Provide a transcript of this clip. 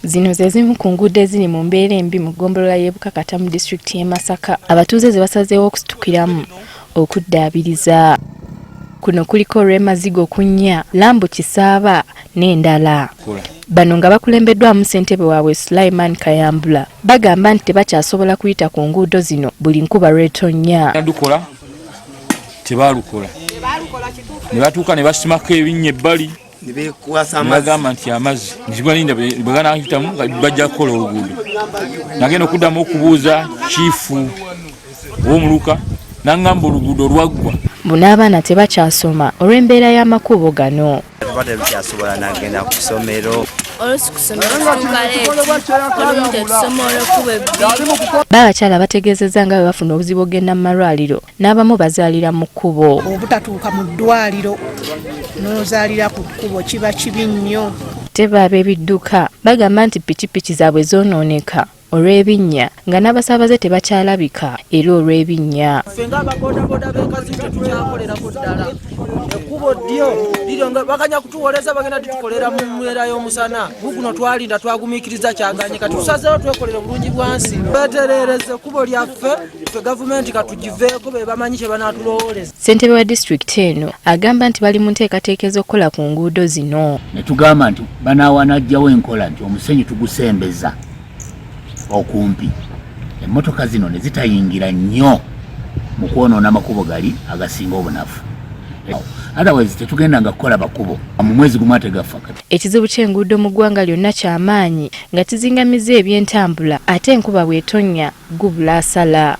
Zino ze zimu ku nguudo eziri mu mbeera embi mu ggombolola y'e Bukakata mu disitulikiti y'e Masaka abatuuze ze basazeewo okusitukiramu okuddaabiriza. Kuno kuliko olw'e Mazigo ku 4, Lambu Kisaaba n'endala. Bano nga bakulembeddwamu ssentebe waabwe Sulaiman Kayambula bagamba nti tebakyasobola kuyita ku nguudo zino buli nkuba lw'etonnya. Lukola tebaalukola ne batuuka ne basimako ebinnya ebbali ne bagamba nti amazzi ntibalinda bwe ganayitamu bajja kukola oluguudo. Nagenda okuddamu okubuuza kiifu ow'omuluka n'aŋŋamba oluguudo lwaggwa. Mbu n'abaana tebakyasoma olw'embeera y'amakubo gano. Tuba tetukyasobola nagenda ku ssomero. Oluusi ku ssomero tutuuka late, olumu tetusoma olw'ekkubo ebbi. Bo abakyala bategeezezza nga bwe bafuna obuzibu okugenda mu malwaliro n'abamu bazaalira mu kkubo. Obutatuuka mu ddwaliro n'ozaalira ku kkubo kiba kibi nnyo. Teba ab'ebidduka bagamba nti pikipiki zaabwe zoonooneka olw'ebinnya nga n'abasaabaze tebakyalabika era olw'ebinnya. Ffe ng'ababodaboda b'enkazi tetukyakolerako ddala. Ekkubo ddyo liryo nga baganya kutuwoleza bagenda tutukolera mu mbeera y'omusana. Guguno twalinda twagumiikiriza kyaganye kati tusazeewo twekolere bulungi bwansi. Twetereereze ekkubo lyaffe ffe gavumenti katugiveeko be bamanyi kye banaatulowooleza. Ssentebe wa disitulikiti eno agamba nti bali mu nteekateeka ez'okukola ku nguudo zino. Ne tugamba nti banaawanajjawo enkola nti omusenyu tugusembeza okumpi emmotoka zino ne zitayingira nnyo mu kwonoona amakubo gali agasinga obunafu. Otherwise tetugenda nga kukola makubo mu mwezi gumu ate gafa kati. Ekizibu ky'enguudo mu ggwanga lyonna kya maanyi nga kizingamiza ebyentambula ate enkuba bw'etonnya gubula asala.